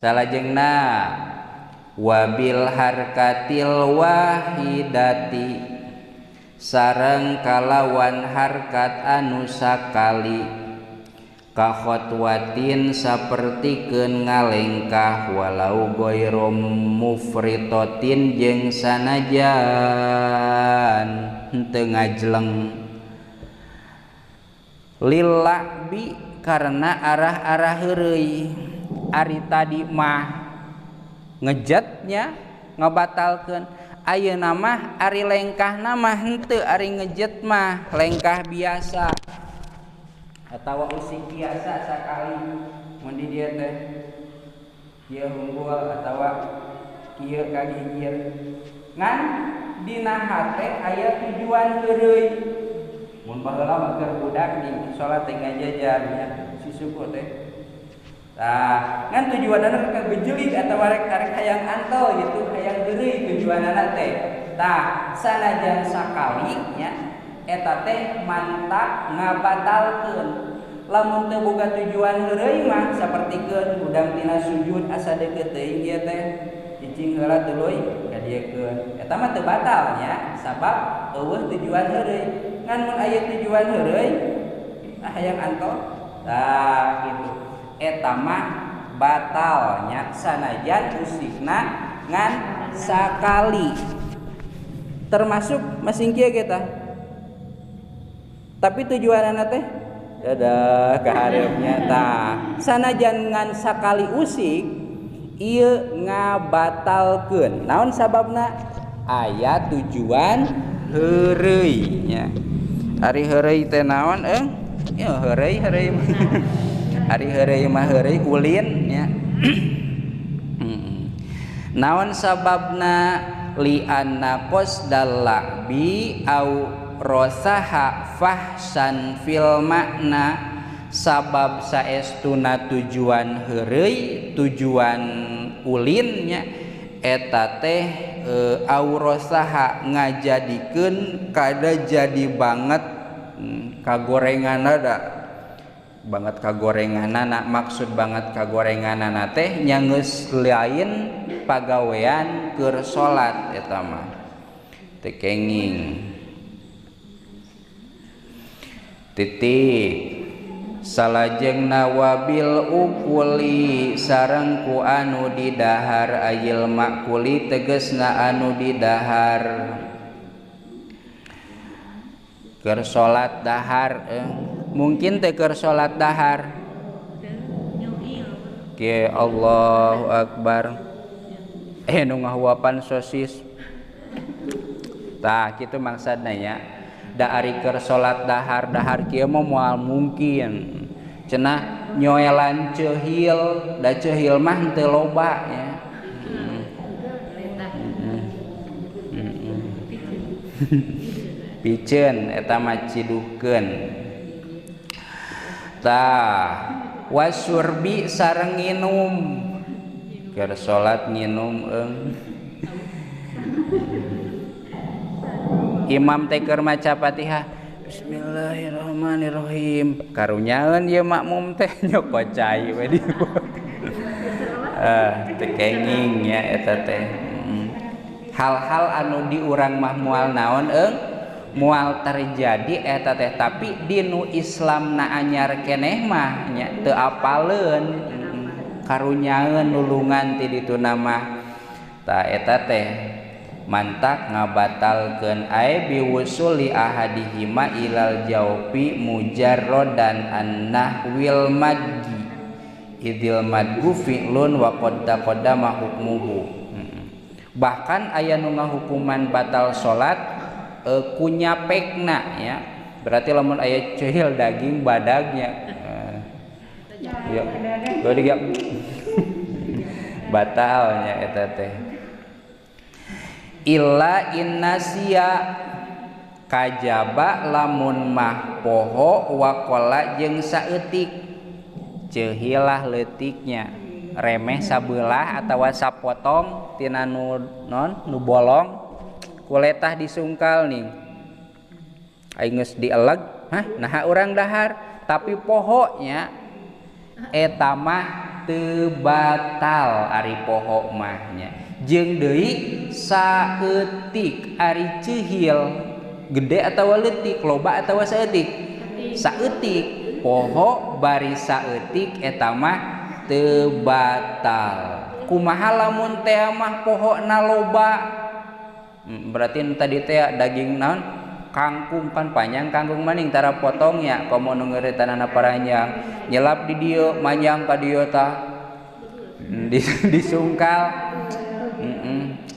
Salajengna wabil harkatil wahidati sareng kalawan harkat anu sakali kakhotwatin sapertikeun ngalengkah walau ghairu mufritotin jeung sanajan henteu ngajleng lila'bi karena arah-arah heureuy. Ari tadi mah ngejetnya ngabatalkeun, ayeuna mah ari lengkahna mah henteu, ari ngejet mah lengkah biasa atawa usik biasa sakali mun di dieu teh kieu unggul atawa kieu kagigir ngan dina hate aya tujuan heureuy. Mun baheula mah keur budak di salat teh ngajajar nya si suku teh. Tah, ngan tujuanana kagejelik atawa rek hayang antel gitu, hayang heureuy tujuanana teh. Tah, sanajan sakali nya eta teh mantak ngabatalkeun. Lamun teu boga tujuan heureuy mah sapertikeun hudang tina sujud asa deukeut teuing ieu teh cicing heula tuluy kadiekeun. Eta mah teu batal nya, sabab eueuh tujuan heureuy. Ngan mun aya tujuan heureuy, hayang antel, tah gitu. Eta mah batalnya sanajan usikna ngan sakali. Termasuk masing kieu kita. Tapi tujuanana teh dadah ka hareupnya tah. Sanajan ngan sakali usik ieu ngabatalkeun. Naon sababna? Aya tujuan heureuy nya. Ari heureuy teh naon eung? Ya heureuy heureuy. Ari heureuy mah heureuy ulin nya. Naon sababna? Li anna qasdal la'bi au rosaha fahsan fil makna, sabab saestuna tujuan heureuy tujuan ulinnya eta teh au rosaha ngajadikeun kada jadi banget kagorenganna da banget kagorenganana, maksud banget kagorenganana teh nya geus lain pagawean keur salat eta mah teu kenging titik. Salajengna wabil ukuli sareng ku anu didahar ayil makuli tegesna anu didahar keur salat dahar mungkin teh keur salat dahar ke Allahu akbar nu ngahuapan sosis tah kitu maksudna nya. Da ari keur salat dahar dahar kieu mah moal mungkin cenah nyoelan ceuhil da ceuhil mah henteu loba nya. Piceun eta mah ciduhkeun. Tah wasurbi sareng nginum keur salat nginum eung. Imam teh keur maca Fatihah bismillahirrahmanirrahim karunyaeun ieu makmum teh nyokot cai we di teu kenging nya eta teh. Hal-hal anu di urang mah moal naon eung moal terjadi eta teh, tapi di nu Islam na anyar keneh mah nya teu apaleun karunyaeun nulungan ti dituna mah. Tah eta teh mantak ngabatalkeun ae biwusuli ahadihima ilal jaufi mujarrodan annahwil maddi idil madgu fi'lun wa qad taqaddama hukmuhu. Bahkan aya nu ngahukuman batal salat kunyapekna ya, berarti lamun aya ceuhil daging badagnya ya batalnya eta teh. Illa innasia kajaba lamun mah poho wakola jeung saeutik ceuhilah leutiknya remeh sabelah atawa sapotong tina nu non nu bolong kuletah disungkal nih aing geus dieleg hah naha urang dahar tapi pohonya eta mah teu batal ari poho mah nya. Jeung deui saeutik ari ceuhil gede atawa leutik, loba atawa saeutik? Saeutik. Poho bari saeutik eta mah teu batal. Kumaha lamun teh mah pohona loba? Berarti tadi teh daging naon? Kangkung kan panjang kangkung maning tara potongnya komo nu ngeuretanana paranjang nyelap di dieu manjang ka dieu tah disungkal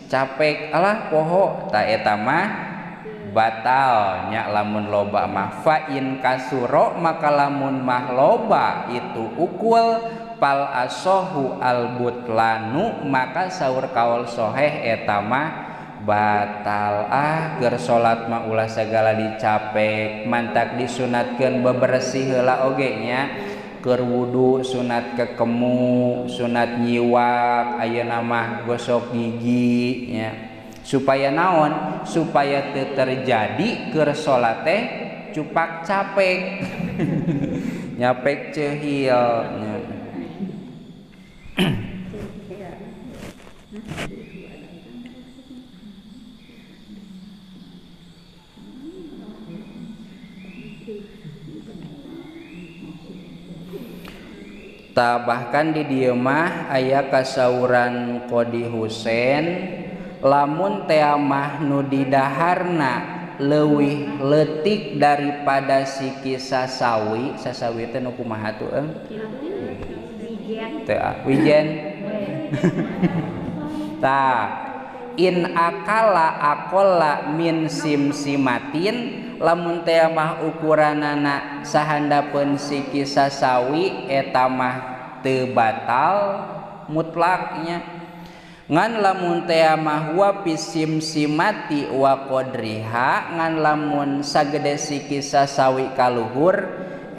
capek alah poho ta eta mah batal nya lamun loba mah. Fa in kasuro maka lamun mah loba itu ukul pal asohu al butlanu maka saur kaul soheh eta mah batal. Ah keur salat mah ulah sagala dicapek, mantak disunatkeun bebersih heula oge nya. Keur wudu sunat kekemu, sunat nyiwak, ayeuna mah gosok gigi nya. Supaya naon? Supaya teu terjadi keur salat teh cupak capek. Nyapek ceuhil nya. Ta bahkan di dieu mah aya kasauran Qodi Husein lamun teh mah nu didaharna leuwih leutik daripada siki sasawi. Sasawi teh nu kumaha tuh eung? Teu wijen. Ta in akala aqalla min simsimatin lamun teh mah ukuranana sahandapeun siki sasawi eta mah teu batal mutlaknya. Ngan lamun teh mah wa pisimsimati wa qadriha ngan lamun sagede siki sasawi kaluhur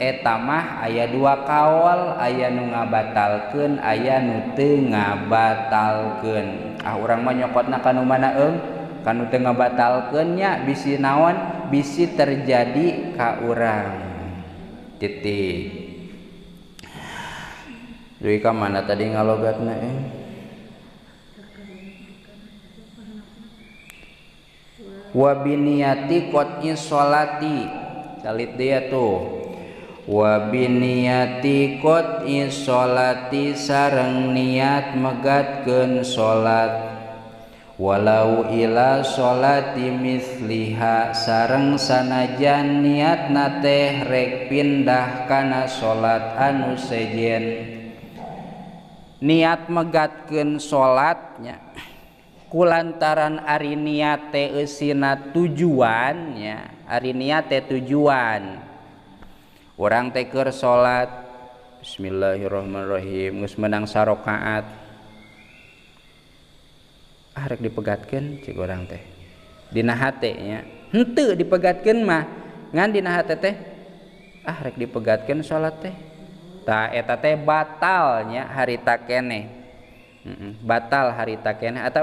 eta mah aya dua kaol, aya nu ngabatalkeun aya nu teu ngabatalkeun. Ah urang mah nyokotna ka nu mana eung? Ka nu teu ngabatalkeun nya bisi naon? Bisi terjadi ka urang. Titik. Duwi ka mana tadi ngalogatna eh? Wa biniyati qat'i sholati. Calit dia tuh. Wa biniyati qat'i sholati sareng niat megatkeun salat. Walau ila sholati misliha sareng sanajan niatna teh rek pindah kana salat anu sejen. Niat megatkeun salatnya kulantaran ari niat teh eusina tujuan nya, ari niat teh tujuan. Urang teh keur salat bismillahirrahmanirrahim geus menang sarakaat. Ah rek dipegatkeun cik urang teh. Dina hate nya. Henteu dipegatkeun mah, ngan dina hate teh ah rek dipegatkeun salat teh. Tah eta teh batal nya harita keneh. Batal harita keneh atawa